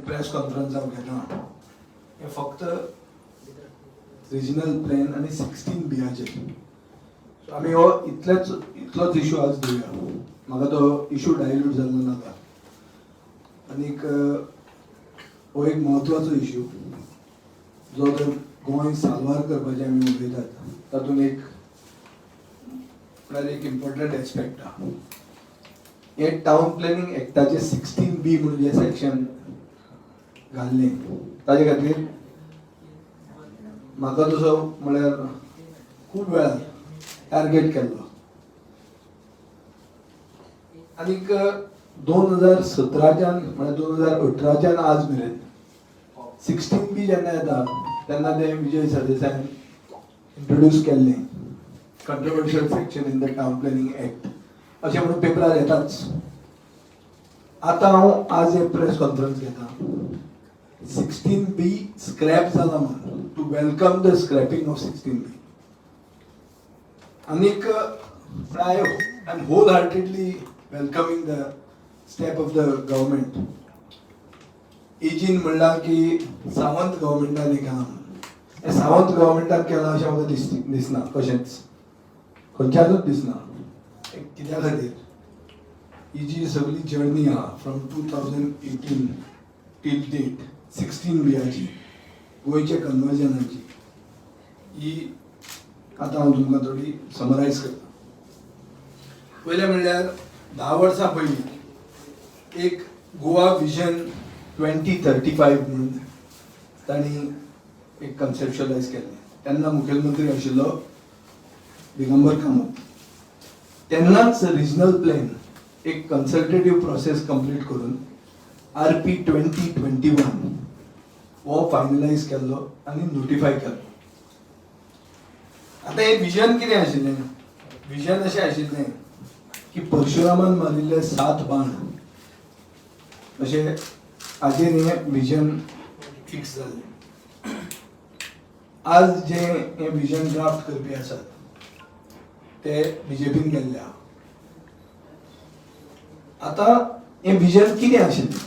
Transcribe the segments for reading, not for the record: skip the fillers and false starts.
Press conference हांव घेता हें फक्त रिजनल प्लॅन आनी 16 बियाचेर. सो आमी हो इतलेच इतलोच इशू आज दिवया. म्हाका तो इशू डायल्यूट जाल्लो नाका. आनीक हो एक म्हत्वाचो इशू जो तर गोंय साल्वार करपाचें आमी उलयतात, तातूंत एक म्हळ्यार एक इम्पॉर्टंट एस्पेक्ट आहा. हे टावन प्लॅनिंग एक्टाचे 16 बी म्हणून जे सेक्शन घाल्लें, ताजे खातीर म्हाका तसो म्हळ्यार खूब वेळार टार्गेट केल्लो. आनीक 2017च्यान, म्हळ्यार 2018च्यान आज मेरेन 16 बी जेन्ना येता तेन्ना ते विजय सरदेसायान इंट्रोड्यूस केल्लें controversial section in the Town Planning Act अशें म्हणून पेपरार येताच. आतां हांव आज एक प्रेस कॉन्फरन्स घेता 16 बी स्क्रॅप जाला म्हणून, to welcome the scrapping of 16 B. आनीक I am wholeheartedly welcoming the step of the government. एजीन म्हणलां की सावंत गव्हर्मेंटान हें केलां म्हणून. हें सावंत गव्हर्मेंटान केलां अशें म्हाका दिसना, कशेंच खंयच्यानूच दिसना. कित्या खातीर, ही जी सगळी जर्नी आहा from 2018 till date 16 बियाची, गोंयच्या कन्वर्जनाची, ही आतां हांव तुमकां थोडी समरायज करता. पयलें म्हणल्यार 10 वर्सां पयलीं एक गोवा विजन 2035 म्हणून तांणी एक कन्सेप्च्युअलायज केल्लें. तेन्ना मुखेलमंत्री आशिल्लो दिगंबर कामत. तेन्नाच रिजनल प्लॅन एक कन्सल्टेटीव प्रोसेस कंप्लीट करून आरपी 2021 हो फायनलायज केल्लो आनी नोटिफाय केल्लो. आतां हें विजन कितें आशिल्लें? विजन अशें आशिल्लें की परशुरामान मारिल्ले सात बाण अशें हाजेर हें विजन फिक्स जाल्लें. आज जे हें विजन ड्राफ्ट करपी आसात ते बीजेपीन गेल्ले आहा. आतां हें विजन कितें आशिल्लें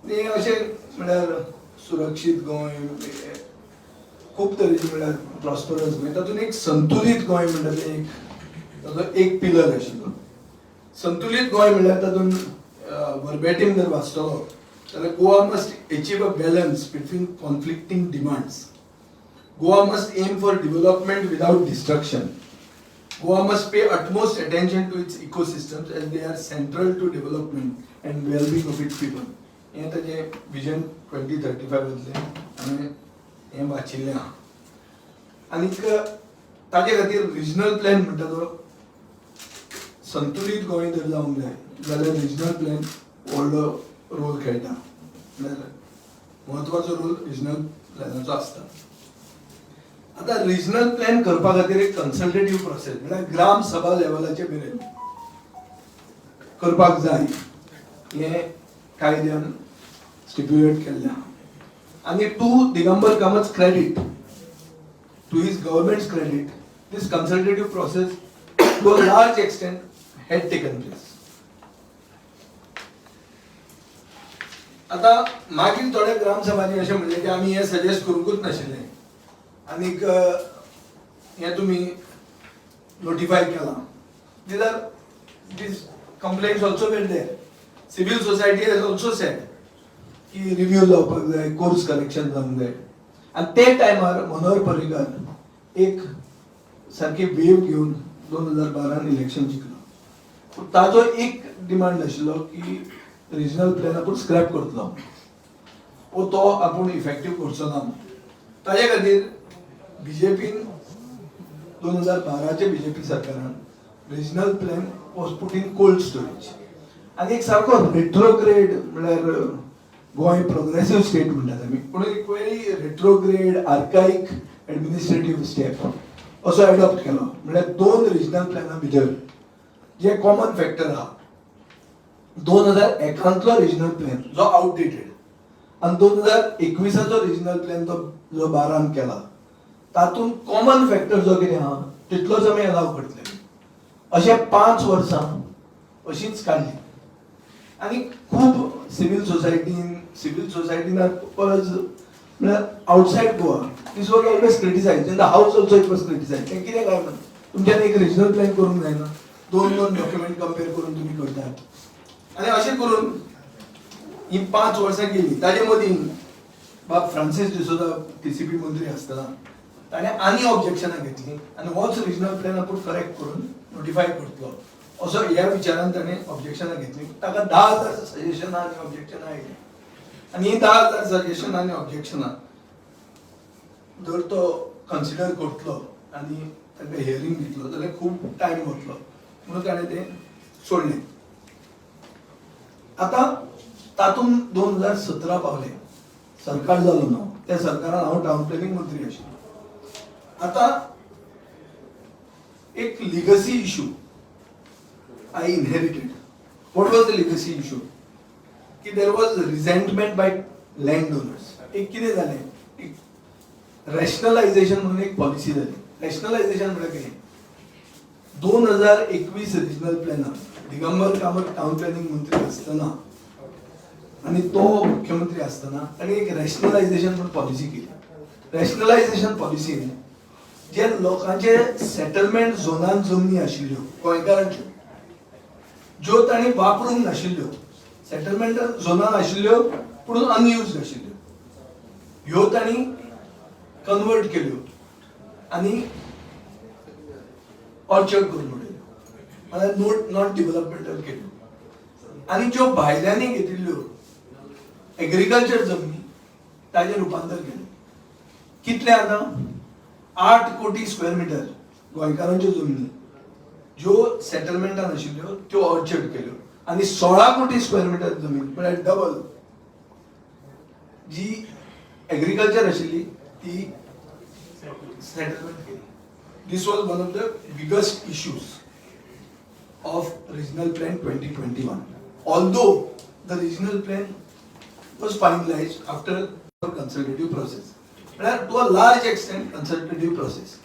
तें अशें म्हळ्यार सुरक्षीत गोंय, खूब तरेचे, म्हळ्यार प्रॉस्परस गोंय, तातूंत एक संतुलीत गोंय म्हणटा तें एक ताचो एक पिलर आशिल्लो. संतुलीत गोंय म्हणल्यार तातूंत वर्बेटीम जर वाचतलो जाल्यार, Goa must achieve a balance between conflicting demands. Goa must aim for development without destruction. Goa must pay utmost attention to its ecosystems as they are central to development and well-being of its people. हें ताजें vision 2035तलें हांवें हें वाचिल्लें आहा. आनीक ताजे खातीर regional plan म्हणटा तो, संतुलीत गोंय जर जावंक जाय जाल्यार रिजनल प्लॅन व्हडलो रोल खेळटा, म्हळ्यार म्हत्वाचो रोल रिजनल प्लॅनाचो आसता. आतां रिजनल प्लॅन करपा खातीर एक कन्सल्टेटीव प्रोसेस, म्हळ्यार ग्राम सभा लेवलाचे मेरेन करपाक जाय हें कायद्यान स्टिप्युलेट केल्लें आहा. आनी to Digambar Kamat's credit, to his government's credit, this consultative process to a large extent had taken place. आतां मागीर थोड्या ग्रामसभांनी अशें म्हणलें की आमी हें सजेस्ट करूंकूच नाशिल्लें आनीक हें तुमी नोटिफाय केलां. These complaints also were there. Civil society has also said की रिव्यू जावपाक जाय, कोर्स करेक्शन जावंक जाय. आनी ते टायमार मनोहर पर्रीकर एक सारकी वेव घेवन 2012न इलेक्शन जिखलो. पूण ताजो एक डिमांड आशिल्लो की रिजनल प्लॅन आपूण स्क्रॅप करतलो वो तो आपूण इफेक्टीव करचो ना. ताजे खातीर बीजेपीन, 2012चे बीजेपी सरकारान regional plan was put in cold storage. आनी एक सारको रेट्रोग्रेड, म्हणल्यार गोंय प्रोग्रेसीव स्टेट म्हणटात आमी, पूण एक very retrograde, archaic administrative step असो एडॉप्ट केलो. म्हणल्यार दोन रिजनल प्लॅना भितर जे कॉमन फॅक्टर आहा, 2001तलो रिजनल प्लॅन जो आउटडेटेड आनी 2021चो रिजनल प्लॅन तो जो 12न केला, तातूंत कॉमन फॅक्टर जो कितें आहा तितलोच आमी अलाव करतले. अशें 5 वर्सां अशीच काडली. आनी खूब सिवील सोसायटीन परस म्हळ्यार outside Goa this was always criticized. In the house also it was criticized. तें कितें काय म्हणून तुमच्यान एक रिजनल प्लॅन करूंक जायना, दोन दोन डॉक्युमेंट कंपेर करून तुमी करतात. आनी अशें करून ही 5 वर्सां गेली. ताजे मदीं बाब फ्रांसीस डिसोजा टीसीपी मंत्री आसतना ताणें आनी ऑब्जेक्शनां घेतली आनी होच रिजनल प्लॅन आपूण करेक्ट करून नोटिफाय करतलो असो ह्या विचारान ताणें ऑब्जेक्शनां घेतली. ताका 10,000 सजेशनां आनी ऑब्जेक्शनां आयलीं आनी ही 10,000 सजेशनां आनी ऑब्जेक्शनां जर तो कन्सिडर करतलो आनी तांकां हियरींग दितलो जाल्यार खूब टायम वतलो म्हणून ताणें तें सोडलें. आतां तातूंत 2017 पावले, सरकार जालो ना. त्या सरकारान हांव टावन प्लॅनिंग मंत्री आशिल्लो. आतां एक legacy issue I inherited. What was the legacy issue? की there was resentment by land owners. एक कितें जालें, एक रॅशनलायझेशन म्हणून एक पॉलिसी जाली. रॅशनलायझेशन म्हळ्यार कितें? 2021 रिजनल प्लॅनार दिगंबर कामत टावन प्लॅनिंग मंत्री आसतना आनी तो मुख्यमंत्री आसतना ताणें एक रॅशनलायझेशन म्हणून पॉलिसी केली. रॅशनलायझेशन पॉलिसीन जे लोकांचे सेटलमेंट झोनान जमनी आशिल्ल्यो गोंयकारांच्यो, ज्यो तांणी वापरूंक नाशिल्ल्यो, सेटलमेंट झोनान आशिल्ल्यो पूण अनयुज्ड आशिल्ल्यो, ह्यो तांणी कन्वर्ट केल्यो आनी ऑर्चर्ड करून उडयल्यो, म्हळ्यार not developmental केल्यो. आनी ज्यो भायल्यांनी घेतिल्ल्यो एग्रीकल्चर जमनी ताजें रुपांतर केलें. कितले आतां 8 कोटी स्क्वेअर मिटर गोंयकारांच्यो जमनी ज्यो सेटलमेंटान आशिल्ल्यो त्यो ऑर्चर्ड केल्यो आनी 16 कोटी स्क्वेअर मिटर जमीन, म्हळ्यार डबल, जी एग्रीकल्चर आशिल्ली ती सेटलमेंट केली. This was one of the biggest issues of Regional Plan 2021. Although the regional plan was finalized after consultative process, म्हळ्यार to a large extent consultative process,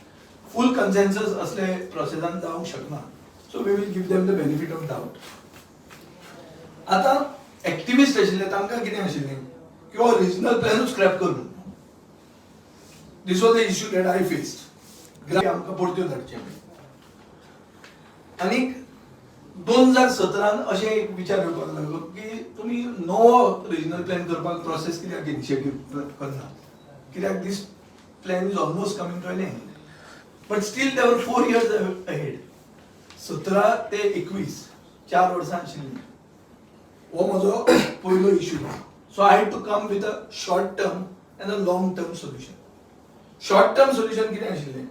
full consensus असले प्रोसेसान जावंक शकना, so we will give them the benefit of doubt. आतां activist आशिल्ले तांकां कितें आशिल्लें की हो रिजनल प्लॅनूच स्क्रॅप कर. This was the issue that I faced. आमकां परत्यो धाडचे. आनी 2017न अशें एक विचार येवपाक लागलो की तुमी नवो रिजनल प्लॅन करपाक प्रोसेस कित्याक इनिशिएटीव करना? कित्याक this plan is almost coming to an end, but still there were 4 years ahead. 17 ते 21, 4 वर्सां आशिल्लीं. हो म्हजो पयलो issue. So I had to come with a short term and a long term solution. Short term solution कितें आशिल्लें?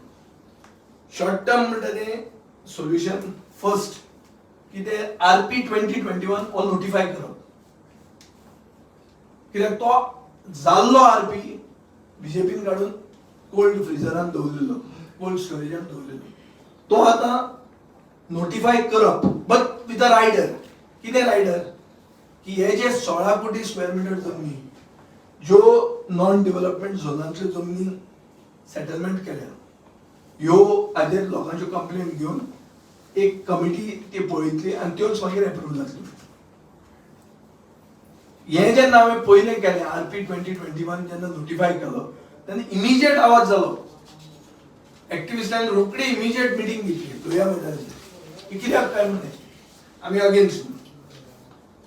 Short term म्हणटा तें सोल्युशन फर्स्ट की ते आरपी 2021 हो नोटिफाय करप, कित्याक तो जाल्लो आरपी बीजेपीन काडून कोल्ड फ्रिजरान दवरलेलो, कोल्ड स्टोरेजान दवरलेलो, तो आतां नोटिफाय करप, बट विथ अ रायडर. कितें रायडर? की हे जे 16 कोटी स्क्वेअर मिटर जमनी ज्यो नॉन डेव्हलपमेंट झोनांतल्यो जमनी सेटलमेंट केल्या, ह्यो हाजेर लोकांच्यो कंप्लेन घेवन एक कमिटी ती पळयतली आनी त्योच मागीर एप्रूव जातल्यो. हें जेन्ना हांवें पयलें केलें, आरपी 2021 जेन्ना नोटिफाय केलो तेन्ना इमिजिएट आवाज जालो. एक्टिविस्टांनी रोखडी इमिजिएट मिटींग घेतली लोहिया मैदानाचेर की कित्याक काय म्हणून आमी अगेन्स्ट.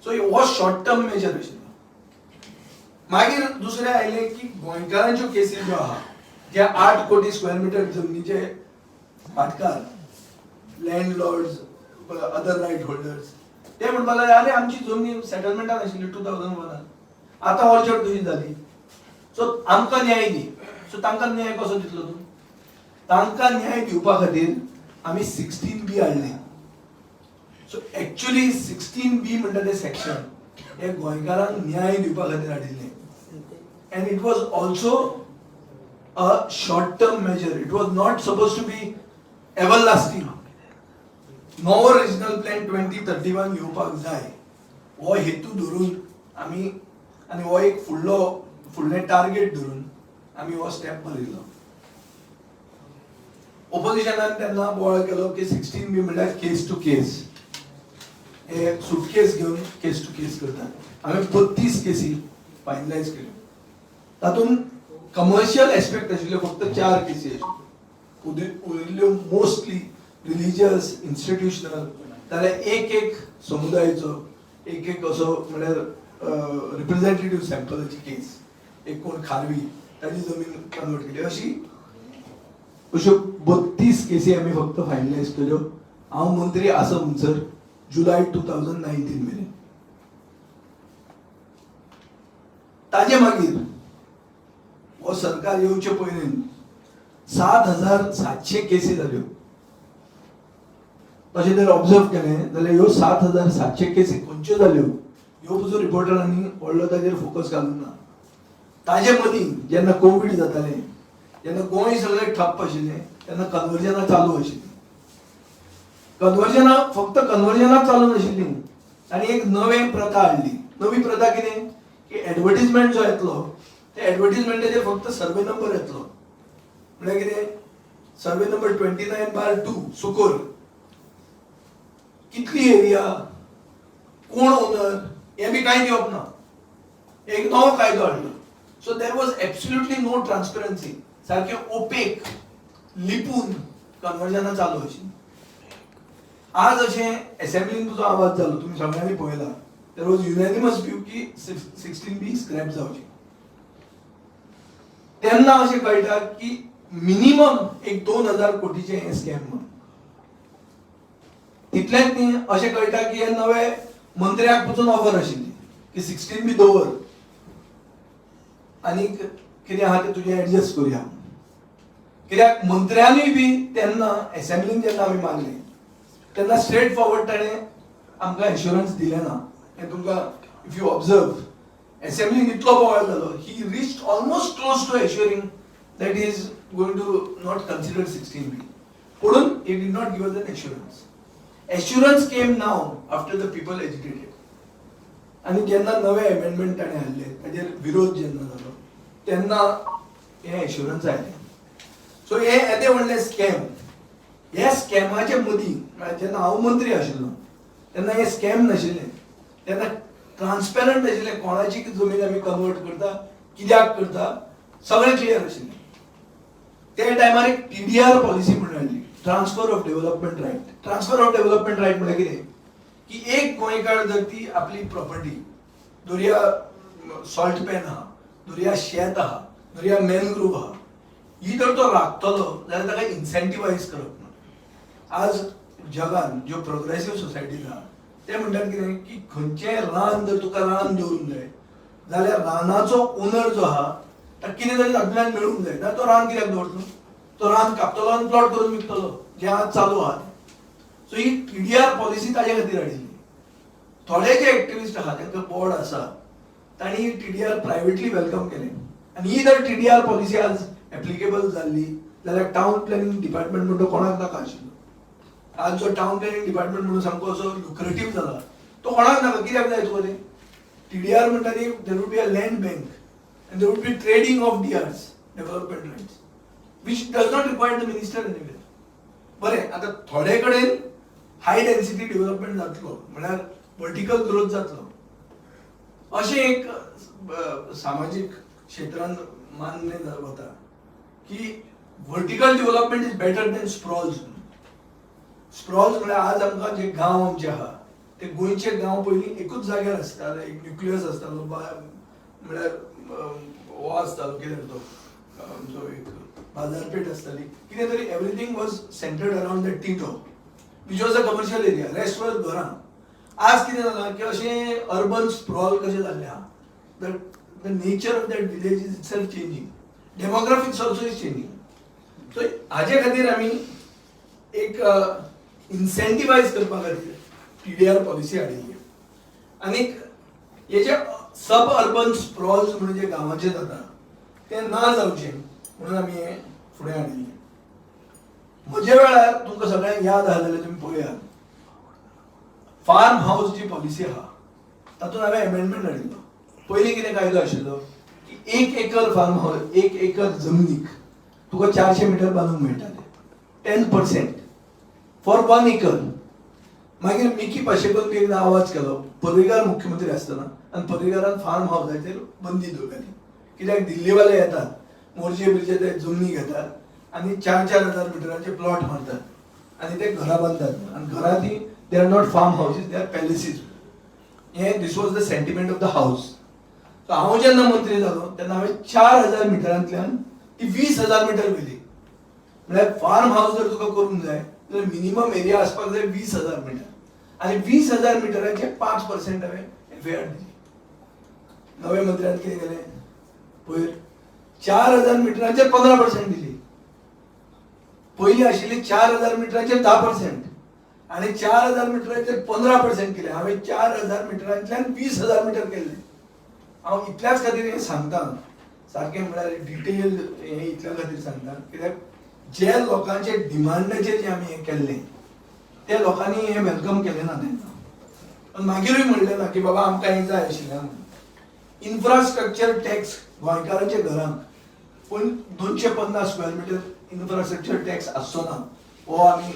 सो हो शॉर्ट टर्म मेजर आशिल्लो. मागीर दुसरें आयलें की गोंयकारांच्यो केसी ज्यो आहा, जे 8 कोटी स्क्वेअर मिटर जमनीचे भाटकार, लँडलॉर्ड्स, अदर रायट होल्डर्स, ते म्हणपाक लागले, आरे, आमची जमनी सेटलमेंटान आशिल्ली 2001न, आतां ऑर्चर्ड कशी जाली? सो आमकां न्याय दी. सो तांकां न्याय कसो दितलो तूं? तांकां न्याय दिवपा खातीर आमी 16B हाडलें. सो एक्चुअली 16B म्हणटा तें सेक्शन हे गोंयकारांक न्याय दिवपा खातीर हाडिल्लें and it was also a short term measure. It was not supposed to be everlasting. नवो रिजनल प्लॅन 2031 येवपाक जाय हो हेतू धरून आमी आनी हो एक फुडलो फुडलें टार्गेट धरून आमी हो स्टेप मारिल्लो. ओपोजिशनान तेन्ना बोवाळ केलो की 16B म्हणल्यार केस टू केस. हे सुटकेस घेवन केस टू केस करतात. हांवें 32 केसी फायनलायज केल्यो. तातूंत कमर्शियल एस्पेक्ट आशिल्ल्यो फक्त 4 केसी आशिल्ल्यो. उरिल्ल्यो मोस्टली रिलिजियस, इन्स्टिट्युशनल, जाल्यार एक एक समुदायाचो एक एक असो म्हळ्यार रिप्रेझेंटेटिव्ह सॅम्पलाची केस, एक कोण खारवी ताची जमीन कन्वर्ट केली, अशी अश्यो 32 केसी आमी फक्त फायनलायज केल्यो हांव मंत्री आसा म्हणसर, जुलय 2019 मेरेन. ताजे मागीर हो सरकार येवचे पयलीं 7700 केसी जाल्यो. तशें जर ऑब्जर्व केलें जाल्यार ह्यो 7700 केसी खंयच्यो जाल्यो ह्यो पसून रिपोर्टरांनी व्हडलो ताजेर फोकस घालूंक ना. ताजे मदीं जेन्ना कोवीड जातालें, जेन्ना गोंय सगळें ठप्प आशिल्लें, तेन्ना कन्वर्जनां चालू आशिल्लीं. कन्वर्जनां फक्त कन्वर्जनां चालू नाशिल्लीं, आनी एक नवें प्रथा हाडली. नवी प्रथा कितें की एडवर्टीजमेंट जो येतलो ते एडवर्टीजमेंटाचेर फक्त सर्वे नंबर येतलो. म्हळ्यार कितें, सर्वे नंबर 29/2 सुकोर, कितली एरिया, कोण ओनर, हें बी कांय दिवप ना. एक नवो कायदो हाडलो. So there was absolutely no transparency. सारकें ओपेक लिपून कन्वर्जनां चालू आशिल्लीं. आज अशें एसेंब्लीन तुजो आवाज जालो, तुमी सगळ्यांनी पळयला, there was unanimous view की 16B scrap जावची. तेन्ना अशें कळटा की मिनिमम एक 2000 कोटीचें हें स्कॅम म्हणून. तितलेंच न्ही, अशें कळटा की हे नवे मंत्र्याक पसून ऑफर आशिल्ली की 16B दवर आनीक कितें आहा तें तुजें एडजस्ट करुया. कित्याक मंत्र्यानूय बी तेन्ना एसेंब्लीन जेन्ना आमी मागलें तेन्ना स्ट्रेट फॉरवर्ड ताणें आमकां एश्युरन्स दिलें ना. हें तुमकां if you observe, एसेंब्लीन इतलो बोवाळ जालो, he reach almost close to assuring that he's going to not consider 16B, पुणून he did not give us an assurance. Assurance came now after the people agitated. आनी जेन्ना नवे अमेंडमेंट ताणें हाडले, ताजेर विरोध जेन्ना जालो, तेन्ना हें एश्युरन्स आयलें. सो हे येदें व्हडलें स्कॅम, ह्या स्कॅमाच्या मदीं, म्हळ्यार जेन्ना हांव मंत्री आशिल्लो तेन्ना हें स्कॅम नाशिल्लें. तेन्ना ट्रान्सपेरंट आशिल्लें, कोणाची जमीन आमी कन्वर्ट करता, कित्याक करता, सगळें क्लियर आशिल्लें. त्या टायमार एक टीडीआर पॉलिसी म्हणून हाडली, transfer of development right. Transfer of development right म्हळ्यार कितें की एक गोंयकार जर ती आपली प्रॉपर्टी, धरया सॉल्ट पॅन आहा, धरया शेत आहा, धरया मॅनग्रूव आहा, ही जर तो राखतलो जाल्यार ताका इन्सेंटिवायज करप ना. आज जगान ज्यो प्रोग्रेसीव सोसायटीज आहा ते म्हणटात कितें की खंयचें रान जर तुका रान दवरूंक जाय जाल्यार रानाचो ओनर जो आहा ताका कितें तरी तातूंतल्यान मेळूंक जाय, ना तो रान कित्याक दवरतलो? तो रान कापतलो आनी प्लॉट करून विकतलो, जें आज चालू आहा तें. सो ही टीडीआर पॉलिसी ताजे खातीर हाडिल्ली. थोडे जे एक्टिविस्ट आहा, तांकां बोर्ड आसा, तांणी टीडीआर प्रायवेटली welcome केलें. आनी ही जर टीडीआर पॉलिसी आज एप्लिकेबल जाल्ली जाल्यार टावन प्लॅनिंग डिपार्टमेंट म्हणटा कोणाक नाका आशिल्लो. आज जो टावन प्लॅनिंग डिपार्टमेंट म्हणून सामको असो लुक्रेटीव जाला, तो कोणाक नाका. कित्याक जाय तुका तें टीडीआर म्हणटा ती? There would be a land bank and there would be trading of DRs, development rights, which does not require the minister anywhere. बरें, आतां थोडे कडेन हाय डेन्सिटी डेव्हलपमेंट जातलो, म्हळ्यार वर्टिकल ग्रोथ जातलो, अशें एक सामाजीक क्षेत्रान मान्य वता की vertical development is better than sprawls. Sprawls म्हळ्यार आज आमकां जे गांव आमचे आहा ते गोंयचे गांव पयलीं एकूच जाग्यार आसताले, एक न्युक्लियस आसतालो, म्हळ्यार हो आसतालो, कितें तो आमचो एक बाजारपेठ आसताली, कितें तरी, everything was centered around the T top, which was a commercial area, rest was घरां. आज कितें जालां की अशें अर्बन स्प्रॉल कशें जाल्लें आहा, the nature of that village is itself changing, demographics also is changing. So हाजे खातीर आमी एक इन्सेंटिवायज करपा खातीर टीडीआर पॉलिसी हाडिल्ली. आनीक हे जे सब अर्बन स्प्रॉल्स म्हणून जे गांवाचे जाता ते ना जावचे म्हणून आमी हे फुडें हाडिल्लें. म्हज्या वेळार तुमकां सगळ्यांक याद आहा जाल्यार तुमी पळयात, फार्म हाऊस जी पॉलिसी आहा तातूंत हांवें एमेंडमेंट हाडिल्लो. पयलीं कितें कायदो आशिल्लो की 1 एकर फार्म हाऊस, 1 एकर जमनीक तुका 400 मिटर बांदूंक मेळटाले, 10% फॉर 1 एकर. मागीर मिकी पाशेकोन बी एकदां आवाज केलो, पर्रीकार मुख्यमंत्री आसतना, आनी पर्रीकारान फार्म हावजाचेर बंदी दवरली. कित्याक दिल्लीवाले येतात, मोरजे बिरजे ते जमनी घेतात आनी 4-4 हजार मिटरांचे प्लॉट मारतात आनी ते घरां बांदतात आनी घरां ती they are not farm houses, they are palaces. हे this was the sentiment of the house. So हांव जेन्ना मंत्री जालो तेन्ना हांवें 4000 मिटरांतल्यान ती 20,000 मिटर व्हेली. म्हळ्यार फार्म हावस जर तुका करूंक जाय जाल्यार मिनिमम एरिया आसपाक जाय 20,000 मिटर आनी 20,000 मिटराचे 5% हांवें एफएआर दिली. नव्या मंत्र्यान कितें केलें? पयर 4000 मिटरांचेर 15% दिली. पयलीं आशिल्ली 4000 मिटरांचेर 10% आनी 4000 मिटरांचेर 15% केले. हांवें 4000 मिटरांतल्यान 20,000 मिटर केल्ले. हांव इतल्याच खातीर हें सांगता, सारकें म्हळ्यार डिटेल हें इतल्या खातीर सांगता, कित्याक जे लोकांचे डिमांडाचेर जे आमी हें केल्लें ते लोकांनी हें welcome केलें ना तेन्ना. पण मागीरूय म्हणलें ना की बाबा आमकां हें जाय आशिल्लें म्हणून. इन्फ्रास्ट्रक्चर टॅक्स गोंयकारांच्या घरांक पूण 250 स्क्वेअर मिटर इन्फ्रास्ट्रक्चर टॅक्स आसचो ना, हो आमी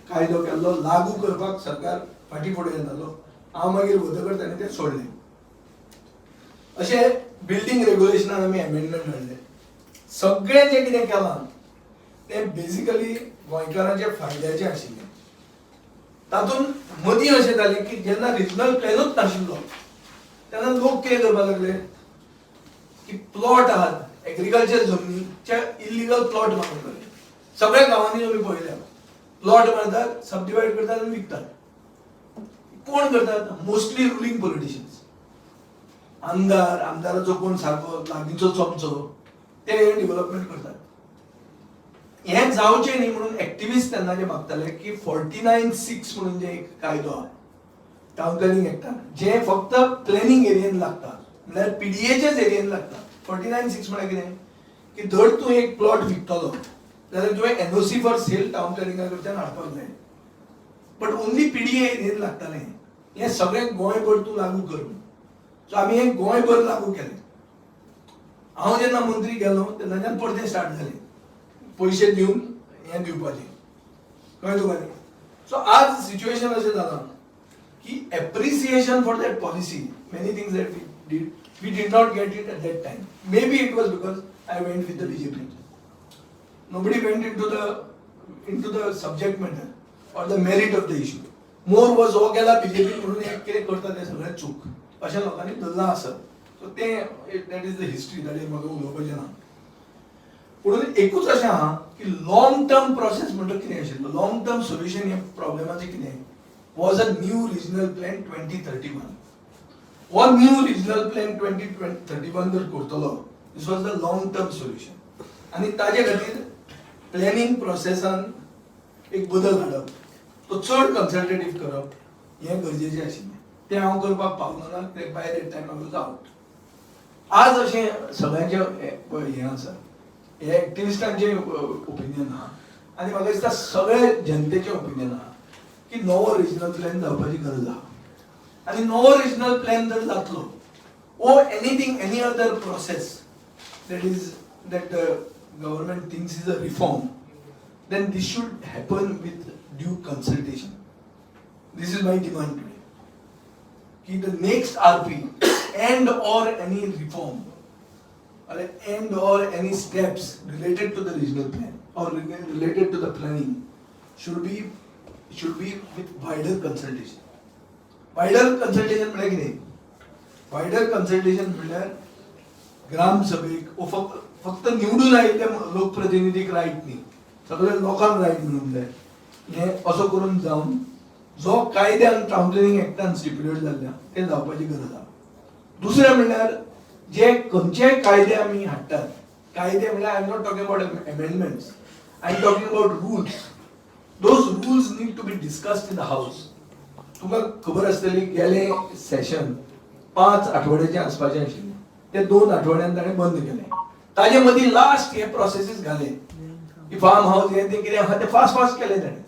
कायदो केल्लो. लागू करपाक सरकार फाटीं फुडें येतालो. हांव मागीर वतकर ताणें तें सोडलें. अशें बिल्डींग रेग्युलेशनान आमी एमेंडमेंट हाडले. सगळें जें कितें केलां तें बेजिकली गोंयकारांच्या फायद्याचें आशिल्लें. तातूंत मदीं अशें जालें की जेन्ना रिजनल प्लॅनूच नाशिल्लो तेन्ना लोक कितें करपाक लागले की प्लॉट आहात एग्रीकल्चर जमनीचे, इलिगल प्लॉट मारूंक लागले. सगळ्या गांवांनी तुमी पळयल्या, प्लॉट मारतात, सबडिवायड करतात आनी विकतात. कोण करतात? मोस्टली रुलींग पॉलिटिशियन्स, आमदार, आमदाराचो कोण सारको लागींचो चमचो, ते हे डेव्हलपमेंट करतात. हें जावचें न्ही म्हणून एक्टिविस्ट तेन्ना जे मागताले की 49(6) म्हणून जे एक कायदो आहा टावन प्लॅनिंग एक्टान, जे फक्त प्लॅनिंग एरियेन लागता, म्हळ्यार पीडीएच्याच एरियेन लागता. 49(6) म्हळ्यार कितें की धर तूं एक प्लॉट विकतलो जाल्यार तुवें एनओसी फॉर सेल टावन प्लॅनिंगा कडच्यान हाडपाक जाय, बट ओनली पीडीए एरियेन लागतालें. हें सगळें गोंयभर तूं लागू कर. सो आमी हें गोंयभर लागू केलें. हांव जेन्ना मंत्री गेलो तेन्नाच्यान परतें स्टार्ट जालें, पयशे दिवन हें दिवपाचें. कळ्ळें तुका न्ही? सो आज सिच्युएशन अशें जालां की appreciation for that policy, many things that we did, we did not get it at that time. Maybe it was because I went with the BJP. Nobody went into the subject matter or the merit of the issue. More was हो गेला BJP म्हणून हे कितें करता तें सगळें चूक अशें लोकांनी धरलां आसत. सो तें that is the history, ताजेर म्हाका उलोवपाचें ना. पूण एकूच अशें आहा की लॉंग टर्म प्रोसेस म्हणटा कितें आशिल्लो, लॉंग टर्म सोल्युशन ह्या प्रॉब्लेमाचें कितें was a new regional plan 2031. हो न्यू रिजनल प्लॅन 2031 जर करतलो, this was the long term solution. आनी ताजे खातीर प्लॅनिंग प्रोसेसान एक बदल हाडप, तो चड कन्सल्टेटीव करप हें गरजेचें आशिल्लें. तें हांव करपाक पावलो ना. ते by that time I was out. आज अशें सगळ्यांचें हें आसा, हे एक्टिविस्टांचें ओपिनियन आहा आनी म्हाका दिसता सगळे जनतेचें ओपिनियन आहा की नवो रिजनल प्लॅन जावपाची गरज आहा. आनी नवो रिजनल प्लॅन जर जातलो or anything, any other process that is that the government thinks is a reform, then this should happen with due consultation. This is my demand today की the next RP and or any reform or and or any steps related to the regional plan or related to the planning should be with wider consultation. Wider consultation म्हळ्यार कितें? Wider consultation म्हणल्यार ग्रामसभेक वो फक्त फक्त निवडून आयिल्ले लोकप्रतिनिधीक right न्ही, सगळे लोकांक रायट मेळूंक जाय. हें असो करून जावन जो कायद्यान टावन प्लॅनिंग एक्टान स्टिप्युलेट जाल्ल्या तें जावपाची गरज आहा. दुसरें म्हणल्यार जे खंयचेय कायदे आमी हाडटात, कायदे म्हणल्यार I am not talking about amendments, I am talking about rules. Those rules need to be discussed in the house. तुमकां खबर आसतली, गेले सेशन 5 आठवड्याचे आसपाचें आशिल्लें, ते 2 आठवड्यान ताणें बंद केलें. ताजे मदीं लास्ट हे प्रोसेसीस घाले की फार्म हाऊस हे ते कितें आहा ते फास्ट फास्ट केले ताणें.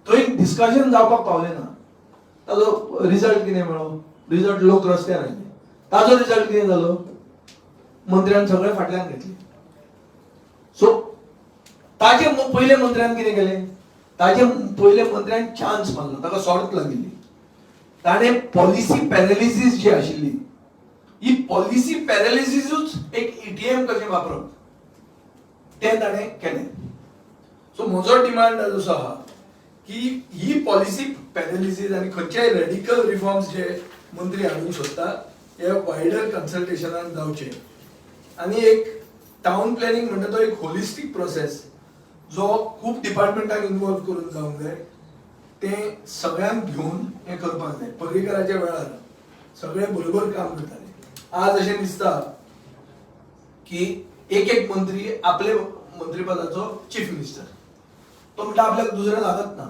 थंय डिस्कशन जावपाक पावलें ना. ताजो रिजल्ट कितें मेळ्ळो? रिजल्ट लोक रस्त्यार आयले. ताजो रिजल्ट कितें जालो? मंत्र्यान सगळें फाटल्यान घेतलें. सो ताजे पयले मंत्र्यान कितें केलें? ताजे पयले मंत्र्यान चान्स मारलो, ताका सॉर्त लागिल्ली. ताणें पॉलिसी पॅरालिसीस जी आशिल्ली, ही पॉलिसी पॅरालिसिसूच एक एटीएम कशें वापरप तें ताणें केलें. सो म्हजो डिमांड आज असो आहा की ही पॉलिसी पॅरालिसीस आनी खंयचेय रेडिकल रिफॉर्म्स जे मंत्री हाडूंक सोदता हे वायडर कन्सल्टेशनान जावचे आनी एक टावन प्लॅनिंग म्हणटा तो एक होलिस्टीक प्रोसेस जो खूब डिपार्टमेंटाक इन्वॉल्व करून जावंक जाय, तें सगळ्यांक घेवन हें करपाक जाय. पर्रीकराच्या वेळार सगळे बरोबर काम करताले. आज अशें दिसता की एक एक मंत्री आपले मंत्रीपदाचो चीफ मिनिस्टर, तो म्हणटा आपल्याक दुसरें लागत ना.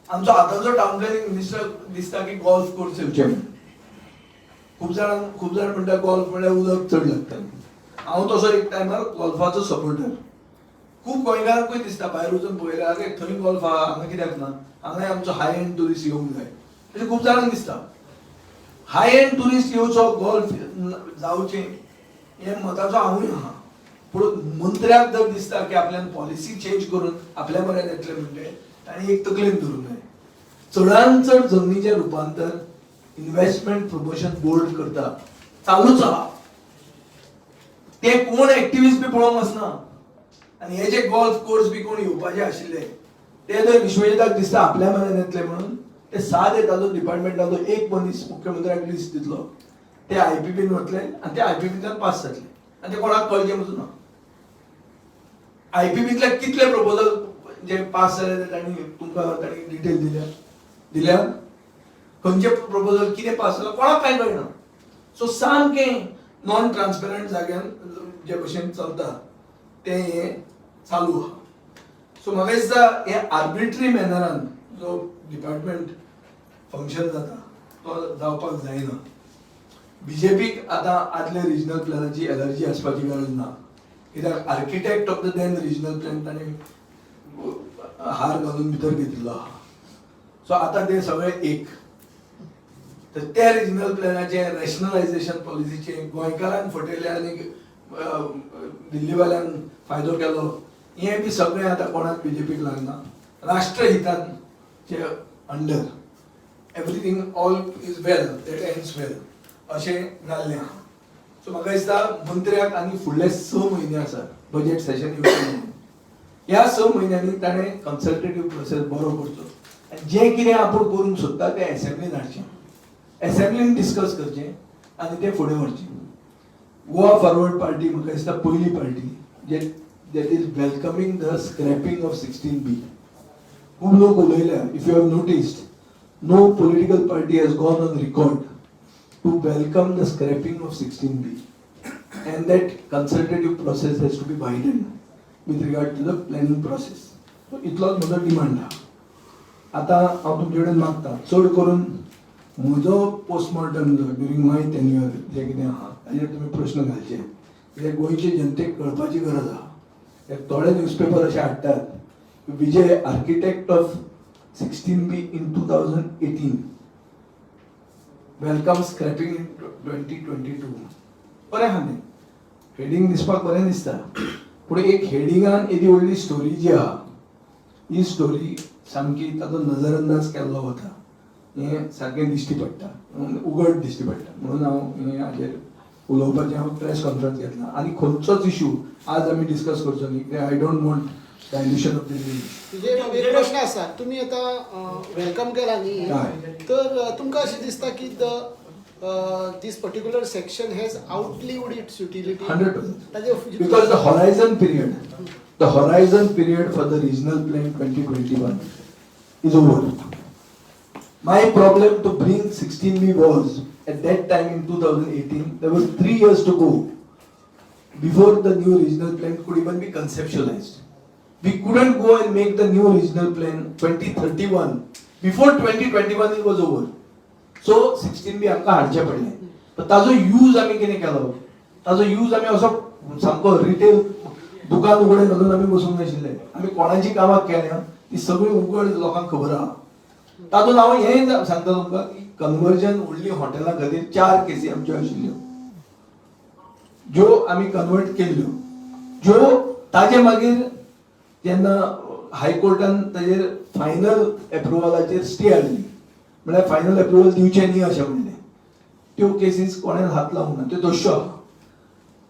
आमचो आतांचो टावन प्लॅनिंग मिनिस्टर दिसता की गोल्फ कोर्स येवचे म्हणून. खूब जाण म्हणटा गोल्फ म्हणल्यार उदक चड लागता. हांव तसो एक टायमार गोल्फाचो सपोर्टर. खूब गोंयकारांकूय दिसता, भायर वचून पळयल्यार अरे थंय गोल्फ आहा, हांगा कित्याक ना, हांगाय आमचो हाय एंड ट्युरिस्ट येवंक जाय अशें खूब जाणांक दिसता. हाय एंड ट्युरिस्ट येवचो, गोल्फ जावचें हे मताचो हांवूय आहा. पूण मंत्र्याक जर दिसता की आपल्यान पॉलिसी चेंज करून आपल्या बऱ्यान येतलें म्हणटे ताणें एक तकलेन धरूंक जाय, चडान चड जमनीचें रुपांतर इन्व्हेस्टमेंट प्रमोशन बोर्ड करता, चालूच आहा. ते कोण एक्टिविस्ट बी पळोवंक वचना. आनी हे जे गोल्फ कोर्स बी कोण येवपाचे आशिल्ले ते जर विश्वजिताक दिसता आपल्या मनान येतले म्हणून, ते साद येतालो डिपार्टमेंटाचो एक मनीस मुख्यमंत्र्याक लिस्ट दितलो, ते आयपीपीन वतले आनी ते आयपीपींतल्यान पास जातले आनी ते कोणाक कळचें पसून ना. आयपीपींतले कितले प्रपोजल जे पास जाले ते तांणी तुमकां तांणी डिटेल दिल्या दिल्या? खंयचे प्रपोजल कितें पास जालां कोणाक कांय कळना. सो सामकें नॉन ट्रान्सपरंट जाग्यान जे भशेन चलता तें हें चालू आहा. सो म्हाका दिसता हे आर्बिट्री मॅनरान जो डिपार्टमेंट फंक्शन जाता तो जावपाक जायना. बीजेपीक आतां आदले रिजनल प्लॅनाची एलर्जी आसपाची गरज ना, कित्याक architect of the then regional plan ताणें हार घालून भितर घेतिल्लो आहा. सो आतां ते सगळे एक, तर त्या रिजनल प्लॅनाचें रॅशनलायझेशन पॉलिसीचें गोंयकारांक फटयले आनी दिल्लीवाल्यांक फायदो केलो, हें बी सगळें आतां कोणाक बीजेपीक लागना. राष्ट्रहितान चे under everything all is well that ends well अशें जाल्लें आहा. सो म्हाका दिसता मंत्र्याक आनी फुडले 6 म्हयने आसात, बजेट सेशन येवचें म्हणून, ह्या 6 म्हयन्यांनी ताणें कन्सल्टेटीव प्रोसेस बरो करचो आनी जें कितें आपूण करूंक सोदता तें एसेंब्लीन हाडचें, एसेंब्लीन डिस्कस करचें आनी तें फुडें व्हरचें. गोवा फॉरवर्ड पार्टी म्हाका दिसता पयली party J that is welcoming the scrapping of 16B. खूब लोक उलयल्या. If you have noticed, no political party has gone on record to welcome the scrapping of 16B and that consultative process has to be widened with regard to the planning process. So इतलोच म्हजो demand आहा. आतां हांव तुमचे कडेन मागता, चड करून म्हजो पोस्टमॉर्टम जो ड्युरींग माय टेन्युअर जें कितें आहा ताजेर तुमी प्रश्न घालचे, कित्याक गोंयचे जनतेक कळपाची गरज आहा. कित्याक थोडे न्यूजपेपर अशे हाडटात, Vijay architect of 16B in 2018 welcome scrapping in 2022. बरें आहा तें हेडींग दिसपाक बरें दिसता, पूण एक हेडिंगान येदी व्हडली स्टोरी जी आहा, ही स्टोरी सामकी ताचो नजरअंदाज केल्लो वता हें सारकें दिश्टी पडटा, उगड दिश्टी पडटा. म्हणून हांव हें हाजेर उलोवपाचें हांव प्रेस कॉन्फरन्स घेतला आनी खंयचोच इशू आज आमी डिस्कस करचो न्ही, कित्याक I don't want dilution of the issue. तुजे एक प्रश्न आसा, तुमी आतां welcome केला न्ही, हय. तर तुमकां अशें दिसता की the this particular section has outlived its utility? 100%. ताजे Because the horizon period for the regional plan 2021 is over. My problem to bring 16B was at that time in 2018, there was 3 years to go before the new regional plan could even be conceptualized. We couldn't go and make the new regional plan 2031 before 2021 it was over. So 16B आमकां हाडचें पडलें, पण ताजो use आमी कितें केलो? ताजो use आमी असो सामको रिटेल दुकान उगडें घालून आमी बसूंक नाशिल्ले. आमी कोणाची कामां केल्या ती सगळी उगड लोकांक खबर आहा. तातूंत हांव हें सांगता तुमकां की कन्वर्जन व्हडली हॉटेलां खातीर चार केसी आमच्यो आशिल्ल्यो ज्यो आमी कन्वर्ट केल्ल्यो, ज्यो ताजे मागीर जेन्ना हायकोर्टान ताजेर फायनल एप्रुवलाचेर स्टे हाडली, म्हळ्यार फायनल एप्रुवल दिवचें न्ही अशें म्हणलें. त्यो केसीस कोणें हात लावंक ना, त्यो तश्यो आहा,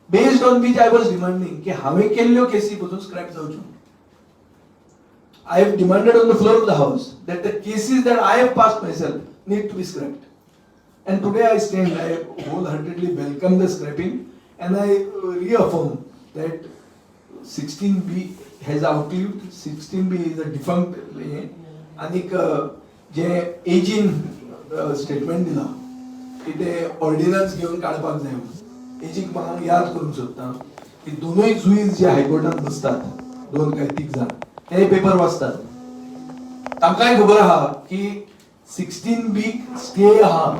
based on which I was demanding की हांवें केल्ल्यो केसी पसून scrap जावच्यो. I have demanded on the floor of the house that the cases that I have passed myself need to be scrapped. And today I stand, I wholeheartedly welcome the scrapping and I reaffirm that 16B has outlived, 16B is a defunct हे. आनीक जे एजीन statement दिलां की ते ordnance घेवन काडपाक जाय म्हणून, एजीक म्हाका याद करूंक सोदता की दोनूय जुईज जे हायकोर्टात बसतात, दोन काय तीग जाण, ते पेपर वाचतात. तांकांय खबर आहा की 16B stay आहा,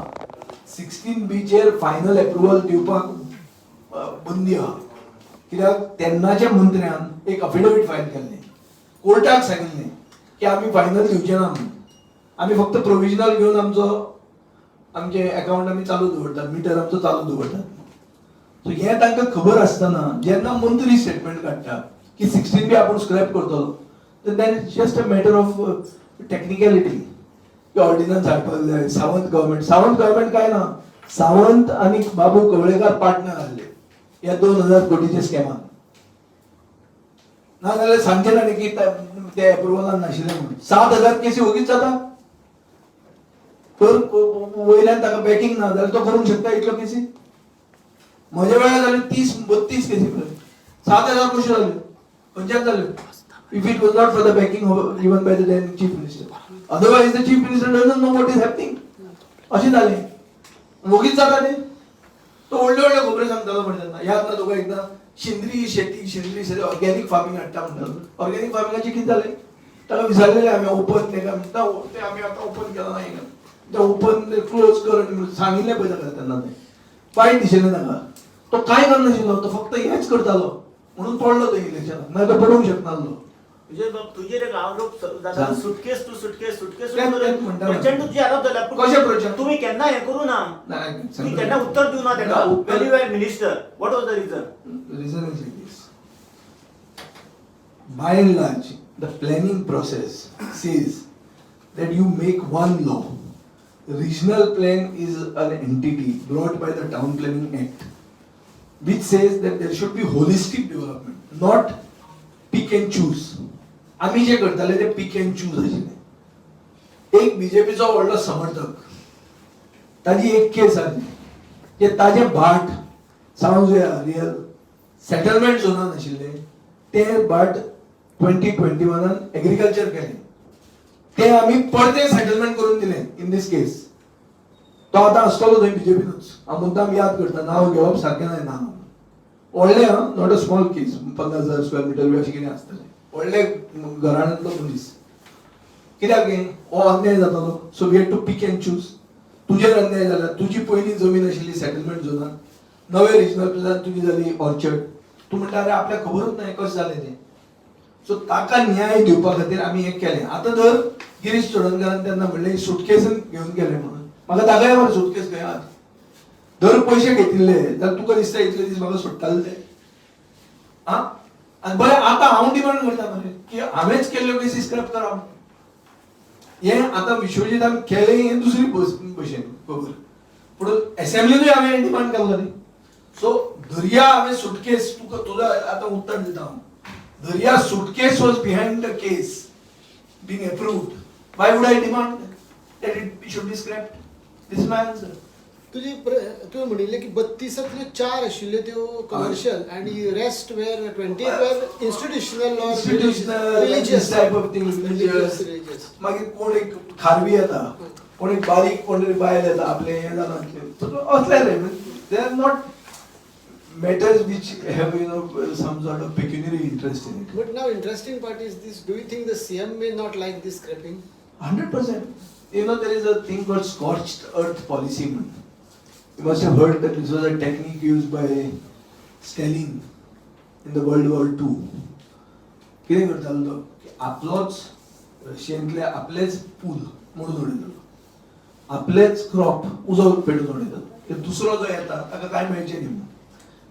16Bचेर फायनल एप्रुवल दिवपाक बंदी आहा, कित्याक तेन्नाच्या मंत्र्यान एक अफिडेवीट फायल केल्लें, कोर्टाक सांगिल्लें की आमी फायनल दिवचे ना म्हणून, आमी फक्त प्रोविजनल घेवन आमचो आमचे अकाउंट आमी चालू दवरतात, मिटर आमचो चालू दवरतात. सो हें तांकां खबर आसतना जेन्ना मंत्री स्टेटमेंट काडटा की 16B आपूण स्क्रॅप करतलो, तर then it's just a matter of technicality की ऑर्डिनन्स हाडपाक जाय. सावंत गव्हर्मेंट, सावंत गव्हर्मेंट काय ना, सावंत आनी बाबू कवळेकार पार्टनर आहले ह्या 2000 कोटीच्या स्कॅमान. ना जाल्यार सांगचें ना न्ही की ते एप्रुवलान नाशिल्ले म्हणून. 7000 केसी ओगीच जाता तर वयल्यान ताका बॅकिंग ना जाल्यार तो करूंक शकता इतल्यो केसी? म्हज्या वेळार जाल्यो 30-32 केसी पळय, 7000 कश्यो जाल्यो, खंयच्यान जाल्यो? If it was not for the backing given by the then chief minister. Otherwise the chief minister doesn't know what is happening. अशें जालें, वोगीच जाता तें. तो व्हडल्यो व्हडल्यो खबऱ्यो सांगतालो म्हणटा तेन्ना, याद ना तुका, एकदां शेंद्री शेती, शेंद्री शेती, ऑर्गॅनीक फार्मींग हाडटा म्हणटालो. ऑर्गॅनीक फार्मिंगाचें कितें जालें? ताका विचारलेलें आमी, ओपन तेका म्हणटा, तें आमी आतां ओपन केलां ना, तें ओपन क्लोज कर सांगिल्लें पळय ताका तेन्ना. तें वायट दिशिल्लें ताका. तो कांय करनाशिल्लो, तो फक्त हेंच करतालो म्हणून पडलो तो इलेक्शनाक, ना तो पडूंक शकनासलो. विजय बाब, तुजेर एक आरोप जाता, सांग. Suitcase to suitcase, suitcase. तेच म्हणटा. प्रचंड तुजे आरोप जाल्या. कशे प्रचंड? तुम्ही केन्ना हें करू ना. नाही, तुम्ही केन्ना उत्तर दिवना ना, ताका. When you were minister, what was the reason? The reason is like this. By and large, the planning process says that you make one law. Regional plan is an entity brought by the Town Planning Act, which says that there should be holistic development, not pick and choose. आमी जे करताले ते पिक and choose आशिल्ले. एक बीजेपीचो व्हडलो समर्थक, ताजी एक केस आसली की ताजें भाट सावंत रियल सेटलमेंट झोनान आशिल्ले, ते भाट 2021न एग्रीकल्चर केलें, ते आमी परते सेटलमेंट करून दिलें. इन दीस केस तो आतां आसतलो थंय बीजेपीनूच. हांव मुद्दाम याद करता, नांव घेवप सारकें जायना. व्हडलें आं, not a small case, 50,000 square meter बी अशें कितें आसतलें. व्हडले घराण्यांतलो मनीस. कित्याक हें हो अन्याय जातालो, so we had to pick and choose. तुजेर अन्याय जाला, तुजी पयली जमीन आशिल्ली सेटलमेंट झोनान, नवे रिजनल प्लॅनान तुजी जाली ऑर्चर्ड. तूं म्हणटा, अरे आपल्याक खबरूच ना हें कशें जालें तें. सो ताका न्याय दिवपा खातीर आमी हें केलें. आतां जर गिरीश चोडणकारान तेन्ना म्हणलें सुटकेसन घेवन गेले म्हणून, म्हाका दाखय मरे सुटकेस खंय आहा. जर पयशे घेतिल्ले जाल्यार तुका दिसता इतले दीस म्हाका सोडटाले ते? आं, आनी बरें, आतां हांव डिमांड करता मरे की हांवेंच केल्ल्यो केसी स्क्रॅप करा. हें आतां विश्वजीतान केलें हें दुसरी भशेन खबर, पूण एसेंब्लीनूय हांवें डिमांड केल्लो न्ही. सो धरया हांवें सुटकेस, तुका तुजो आतां उत्तर दिता हांव, धरया suitcase was behind the case being approved, why would I demand that it should be scrapped? This is my answer. तुजी तुवें म्हणिल्लें की 32तांतल्यो चार आशिल्ल्यो त्यो कमर्शियल आनी rest were 28 were institutional or institutional, religious. This type of thing, religious. Religious. मागीर कोण एक खारवी येता, कोण एक बारीक कोण तरी बायल येता, आपलें हें जालां, असलें रे. They are not matters which have some sort of pecuniary interest in it. But now interesting part is this, do you think the CM may not like this scrapping? 100%. There is a thing called scorched earth policy. You must have heard that this was a technique used by Stalin in the World War II. कितें करतालो तो की आपलोच रशियेंतले आपलेच पूल मोडून उडयतालो, आपलेच crop उजो पेटून उडयतालो, की दुसरो जो येता ताका कांय मेळचें न्ही म्हणून.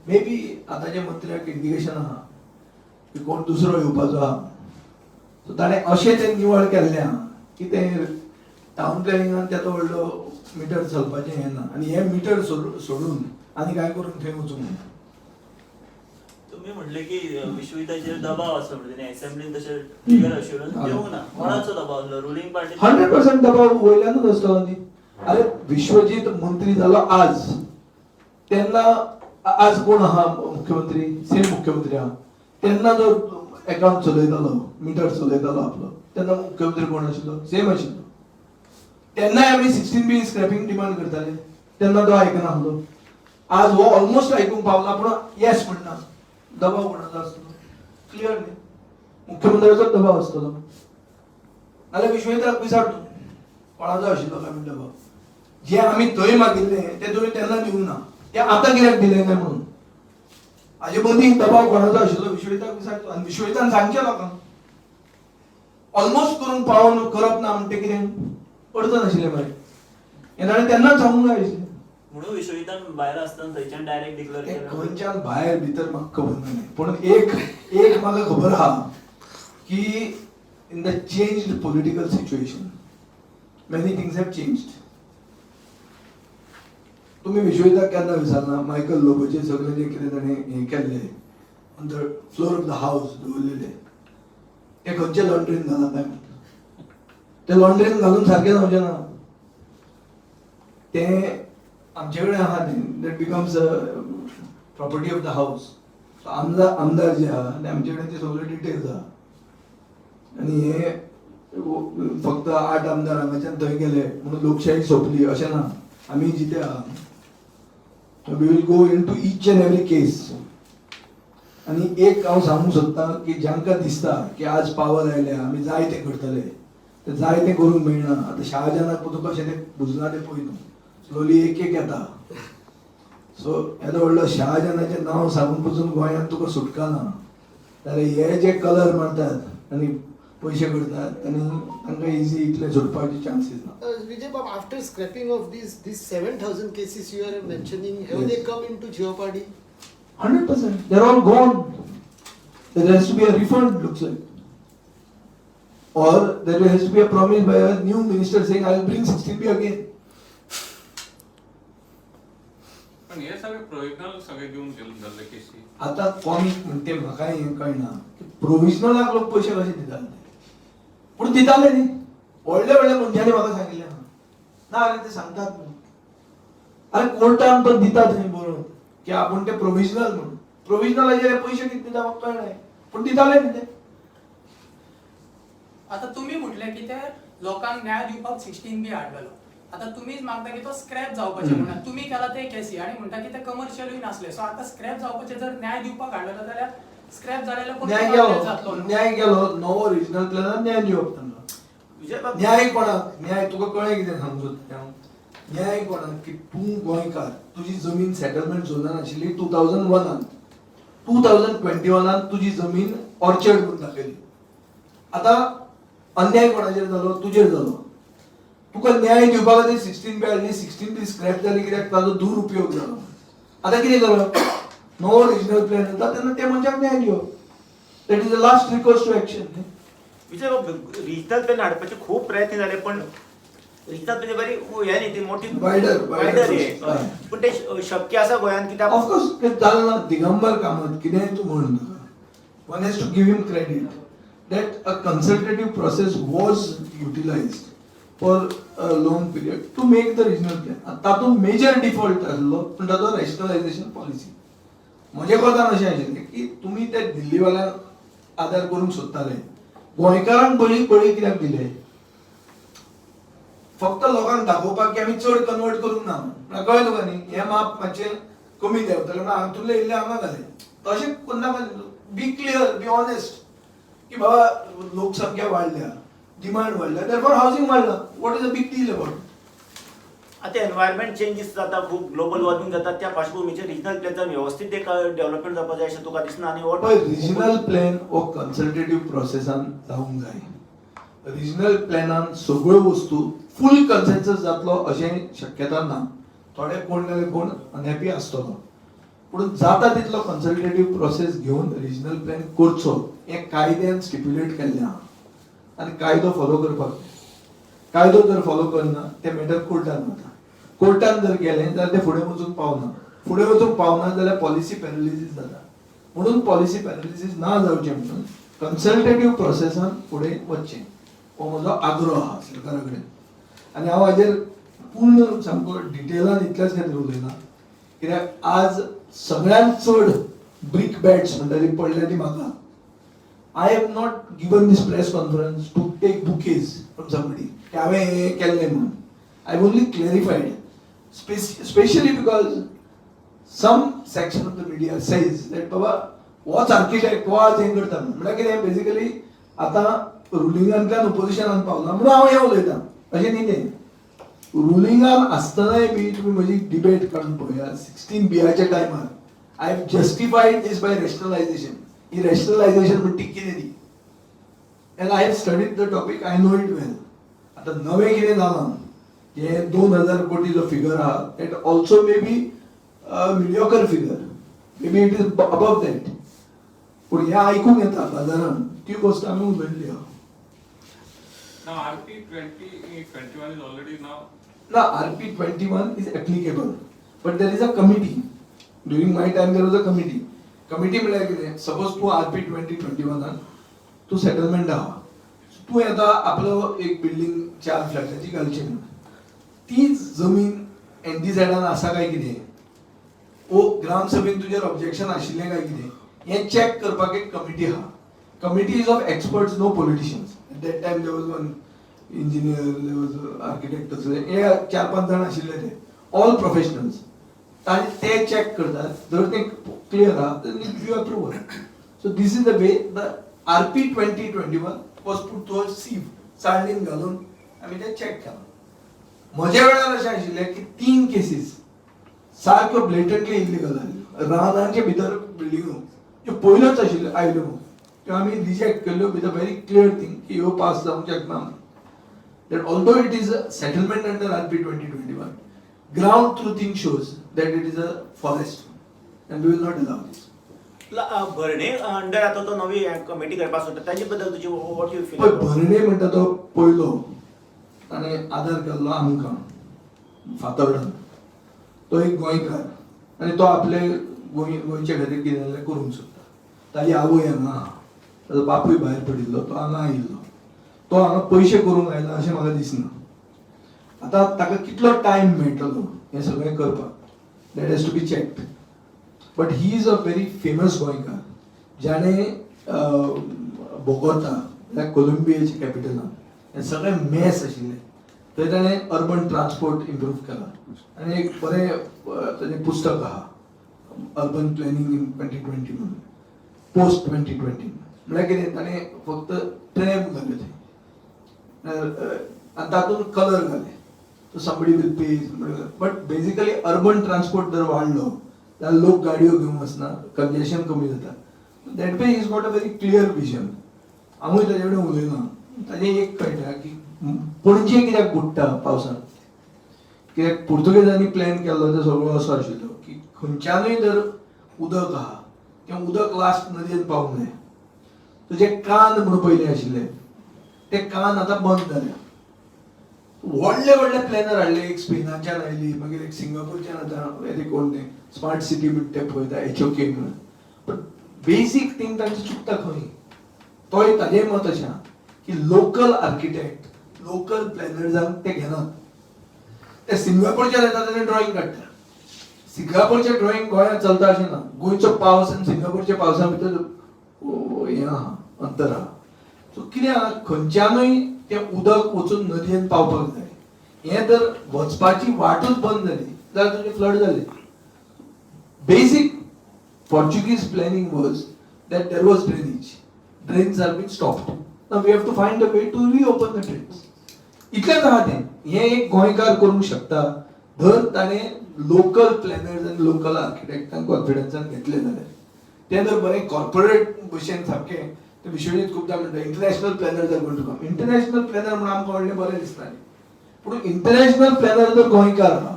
मे बी आतांच्या मंत्र्याक इंडिकेशन आहा की कोण दुसरो येवपाचो आहा. सो ताणें अशें तें निवळ केल्लें आहा की तें टावन प्लॅनिंगान तेजो व्हडलो मिटर चलपाचें हें ना आनी हें मिटर सोडून आनी कांय करून थंय वचूंक ना. तुम्ही म्हटले की विश्वजिताचेर दबाव आसलो म्हणजे असेंब्लीन तशें क्लियर अश्युरन्स दिवंक ना. कोणाचो दबाव आसलो? Ruling party? 100% दबाव वयल्यानूच आसतलो न्ही. अरे, विश्वजीत मंत्री जालो आज, तेन्ना आज कोण आहा मुख्यमंत्री? सेम मुख्यमंत्री आहा. तेन्ना जो एकाउंट चलयतालो, मिटर चलयतालो आपलो, तेन्ना मुख्यमंत्री कोण आशिल्लो? सेम आशिल्लो. तेन्नाय आमी 16B scrapping demand करताले, तेन्ना तो आयकनासलो. आज हो ऑलमोस्ट आयकूंक पावला, पूण येस म्हणना. दबाव कोणाचो आसतलो? क्लियर न्ही, मुख्यमंत्र्याचोच दबाव आसतलो. नाल्यार विश्वजिताक विचार तूं, कोणाचो आशिल्लो काय म्हण दबाव. जे आमी थंय मागिल्ले ते तुमी तेन्ना दिवंक ना, ते आतां कित्याक दिले काय म्हणून. हाजे मदीं दबाव कोणाचो आशिल्लो विश्वजिताक विचार तूं. आनी विश्वजितान सांगचें लोकांक, ऑलमोस्ट करूंक पावोन करप ना म्हणटे कितें अर्थ नाशिल्लें मागीर. हें ताणें तेन्नाच सांगूंक जाय आशिल्लें. म्हणून विश्वजितान भायर आसतना थंयच्यान डायरेक्ट डिक्लेअर ते केलें. खंयच्यान भायर भितर म्हाका खबर ना, पूण एक एक म्हाका खबर आहा की in the changed political situation many things have changed. तुमी विश्वजिताक केन्ना विचारना मायकल लोबोचे सगळे जे कितें ताणें हें केल्लें on the floor of the house दवरलेले, ते खंयचे लॉन्ड्रीन घाला काय म्हणटा? ते लॉन्ड्रीन घालून सारकें जावचें ना. तें आमचे कडेन आहा, तें that becomes a property of the house. So आमदार आमदार जे आहा ते आमचे कडेन ते सगळे डिटेल्स आहा. आनी हे फक्त 8 आमदार हांगाच्यान थंय गेले म्हणून लोकशाही सोंपली अशें ना. आमी जिते आहा. We will go into each and every case. आनी एक हांव सांगूंक सोदतां की जांकां दिसता की आज पावर आयल्या, आमी जाय तें करतले, ते जाय तें करूंक मेळना. आतां शाहजहानाक पळय, कशें तें बुजलां तें पळय तूं, स्लोली एक एक येता. सो येदो व्हडलो शाहजहानाचें नांव सांगून पसून गोंयांत तुका सुटका ना, जाल्यार हे जे कलर मारतात आनी पयशे करतात आनी तांकां इजी इतले सुटपाचे चान्सीस ना. Vijay Bab, after scrapping of these 7,000 cases you are mentioning, have Yes. they come into jeopardy? 100%. They're all gone. There has to be a refund, looks like. Or there has to be a promise by a new minister saying, I will bring 16B again. पण हे सगळे provisional सगळे घेऊन गेले जाल्ले केसी. आता comic म्हणटे म्हाका हें कळना की प्रोविजनलाक लोक पयशे कशे दिताले, पूण दिताले न्ही. व्हडले व्हडले मनशांनी म्हाका सांगिल्लें ना, अरे ते सांगतात म्हणून. अरे, कोर्टान पण दितात न्ही बरोवन की आपूण ते प्रोविजनल म्हणून. प्रोविजनलाचेर पयशे कितें दिता म्हाका कळना, पूण दिताले न्ही ते. आता तुम्ही म्हटले की ते लोकांक न्याय दिवपाक 16B हाडलेलो. आता तुमीच मागता की तो स्क्रॅप जावपाचे म्हणून. तुमी केला ते केसी आणि म्हणटा की ते कमर्शियलूय नासले. सो आता स्क्रॅप जावपाचे जर न्याय दिवपाक हाडलेलो जाल्यार स्क्रॅप जालेलो न्याय गेलो, न्याय गेलो. नवो रिजनल प्लॅनान न्याय दिवप तांकां. विजय बाब, न्याय कोणाक? न्याय तुका कळ्ळें कितें सांगूंक सोदता हांव? न्याय कोणाक की तूं गोंयकार, तुजी जमीन सेटलमेंट झोनान आशिल्ली 2001आन, 2021आन तुजी जमीन ऑर्चर्ड म्हणून दाखयली. आतां अन्याय कोणाचेर जालो? तुजेर जालो. तुका न्याय दिवपा खातीर 16B हाडली. 16B scrap जाली कित्याक? ताजो दुरुपयोग जालो. आतां कितें करप? नवो रिजनल प्लॅन येता तेन्ना त्या मनशाक न्याय दिवप. That is the last recourse to action न्ही. विजय बाब, रिजनल प्लॅन हाडपाचे खूब प्रयत्न जाले, पण रिजनल प्लॅन बरी हे न्ही, ती मोठी Wider, wider हे. हय. पूण ते शक्य आसा गोंयांत कित्याक? ऑफकोर्स ते जालें ना. दिगंबर कामत कितेंय तूं म्हण नाका, one has to give him credit that a consultative process was utilised for a long period to make the regional plan. तातूंत मेजर डिफॉल्ट आसलो पूण ताचो रॅशनलायझेशन पॉलिसी. म्हजें कोतान अशें आशिल्लें की तुमी ते दिल्लीवाल्यांक आदार करूंक सोदताले, गोंयकारांक बळी बळी कित्याक दिले? फक्त लोकांक दाखोवपाक की आमी चड कन्वर्ट करूंक ना म्हळ्यार. कळ्ळें तुका न्ही? हें माप मातशें कमी देंवतलें म्हणून हातूंतलें इल्लें हांगा घालें. तशें करनाका. बी क्लियर, बी ऑनेस्ट की बाबा, लोकसंख्या वाडल्या, डिमांड वाडल्या, देरफॉर हावसिंग वाडला. What is a big deal about? आतां एनवायरमेंट चेंजीस जाता खूब, ग्लोबल वॉर्मिंग जाता, त्या पार्श्वभूमीचेर रिजनल प्लॅन वेवस्थीत एक डेव्हलपमेंट जावपाक जाय अशें तुका दिसना? आनी what पळय, रिजनल प्लॅन हो कन्सल्टेटीव प्रोसेसान जावंक जाय. रिजनल प्लॅनान सगळ्यो वस्तू फूल कन्सेन्सस जातलो अशें शक्यता ना. थोडे कोण ना कोण अनहॅपी आसतलो, पूण जाता तितलो कन्सल्टेटीव प्रोसेस घेवन रिजनल प्लॅन करचो हें कायद्यान स्टिप्युलेट केल्लें आहा. आनी कायदो फॉलो करपाक जाय. कायदो जर फॉलो करना तें मॅटर कोर्टान वता. कोर्टान जर गेलें जाल्यार तें फुडें वचूंक पावना. फुडें वचूंक पावना जाल्यार पॉलिसी पॅरलिसीस जाता. म्हणून पॉलिसी पॅरलिसीस ना जावचें म्हणून कन्सल्टेटीव प्रोसेसान फुडें वचचें हो म्हजो आग्रो आहा सरकारा कडेन. आनी हांव हाजेर पूर्ण सामको डिटेलान इतल्याच खातीर उलयना कित्याक आज सगळ्यांत चड ब्रीक बॅट्स म्हणटा ती पडल्या ती म्हाका. I have not given this press conference to take bouquets from somebody की हांवें हें केल्लें म्हणून. I have only clarified specially because some section of the media says that बाबा होच आर्किटेक्ट हो आज हें करता म्हणून. म्हळ्यार कितें, बेसिकली आतां रुलिंगांतल्यान ओपोजिशनान पावला म्हणून हांव हें उलयतां, अशें न्ही तें. रुलिंगान आसतनाय बी तुमी म्हजी डिबेट काडून पळया. 16 बियाच्या टायमार I have justified this by rationalization. He rationalisation म्हणटी कितें ती, and I have studied the topic, I know it well. आतां नवें कितें जालां, हे 2000 कोटी जो फिगर आहा, it also may be mediocre figure, maybe it is above that. पूण हें आयकूंक येता बाजारान ती गोश्ट आमी उलयल्ली आहा. Now RP 2021 is already now. ना, RP 21 is applicable, but there is a committee. During my time there was a committee. Committee म्हळ्यार कितें, सपोज तूं आरपी 2021 तूं सेटलमेंट आहा, तूं आतां आपलो एक बिल्डींग चार फ्लॅटाची घालची म्हणून, तीच जमीन एनडी सायडान आसा काय कितें, ओ ग्रामसभेन तुजेर ऑब्जेक्शन आशिल्लें काय कितें, हें चॅक करपाक एक कमिटी आहा. Committee is of experts, no politicians. At that time there was one engineer, there was architect, हे चार पांच जाण आशिल्ले, ते ऑल प्रोफेशनल्स. तांचे ते चॅक करतात, जर ते क्लियर आहा तर give you approval. So this is the way the RP 2021 was put through sieve. चाळणीन घालून आमी ते चॅक केलां. म्हज्या वेळार अशें आशिल्लें की तीन केसीस सारक्यो ब्लेटंटली इल्लिगल आसल्यो, रानांचे भितर बिल्डिंगो त्यो पयल्योच आशिल्ल्यो आयल्यो, त्यो आमी रिजेक्ट केल्ल्यो with a very clear thing की ह्यो पास जावंक शकना, that although it is a settlement under RP 2021, ground truthing shows that it is a forest and we will not allow this. भरणे अंडर आतां तो नवी कमिटी करपाक सोदता, ताजे बद्दल तुजी what you feel? पळय, भरणे म्हणटा तो पयलो ताणें आदार केल्लो आमकां फातर्डान. तो एक गोंयकार आनी तो आपले गोंय गोंयचे खातीर कितें जाल्यार करूंक सोदता. ताजी आवय हांगा आहा, ताजो बापूय भायर पडिल्लो, तो हांगा आयिल्लो. तो हांगा पयशे करूंक आयला अशें म्हाका दिसना. आतां ताका कितलो टायम मेळटलो हें सगळें करपाक, that has to be checked. But he is a very famous गोंयकार ज्याणे बोगोता म्हळ्यार कोलंबियाच्या कॅपिटलान हें सगळें मेस आशिल्लें, थंय ताणें अर्बन ट्रान्सपोर्ट इम्प्रूव केला आनी एक बरें ताजें पुस्तक आहा, अर्बन प्लॅनिंग इन 2020 म्हणून, पोस्ट 2020. म्हळ्यार कितें, ताणें फक्त ट्रॅम घाल्यो थंय आनी तातूंत कलर घाले. So somebody will pay, but basically urban transport जर वाडलो जाल्यार लोक गाडयो घेवंक वचना, कंजेशन कमी जाता. That way he's got a very clear vision. हांवूय ताजे कडेन उलयलां. ताजें एक कळटा की पणजे कित्याक बुडटा पावसांत, कित्याक पुर्तुगेजांनी प्लॅन केल्लो तो सगळो असो आशिल्लो की खंयच्यानूय जर उदक आहा तें उदक लास्ट नदयेन पावूंक जाय. तुजे कान म्हणून पयलीं आशिल्ले ते कान आतां बंद जाल्या. व्हडले व्हडले प्लॅनर हाडले, एक स्पेनाच्यान आयली, मागीर एक सिंगापूरच्यान, आतां ते कोण ते स्मार्ट सिटी म्हणटा ते पळयता, एचओके म्हणून. बट बेसीक थींग तांचें चुकता खंय, तोय ताजें मत अशें आहा की लोकल आर्किटेक्ट, लोकल प्लॅनर्सांक ते घेनात. ते सिंगापूरच्यान येता, तेणे ड्रॉइंग काडटा. सिंगापूरचें ड्रॉइंग गोंयांत चलता अशें ना. गोंयचो पावस आनी सिंगापूरच्या पावसा भितर हें आहा, अंतर आहा. सो कितें आहा, खंयच्यानूय तें उदक वचून नदयेन पावपाक जाय. हें जर वचपाची वाटूच बंद जाली जाल्यार तुजें फ्लड जालें. Basic Portuguese planning was that there was drainage. Drains are been stopped. Now we have to find a way to reopen the drains. इतलेंच आहा तें. हें एक गोंयकार करूंक शकता धर ताणें लोकल प्लॅनर्स आनी लोकल आर्किटेक्टांक कॉन्फिडन्सान घेतले जाल्यार. तें जर बरें कॉर्पोरेट भशेन सामकें ते विश्वजीत खूबदां म्हणटा, international planners are going to come. International planner म्हणून आमकां व्हडलें बरें दिसना, पूण इंटरनॅशनल प्लॅनर जर गोंयकार आहा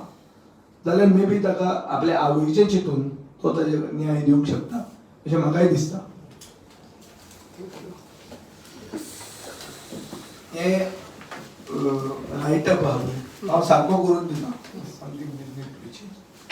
जाल्यार मे बी ताका आपल्या आवयचें चिंतून तो ताजेर न्याय दिवंक शकता अशें म्हाकाय दिसता. Thank you. हे रायटअप आहा पळय, हांव सारको करून दिना. सामकी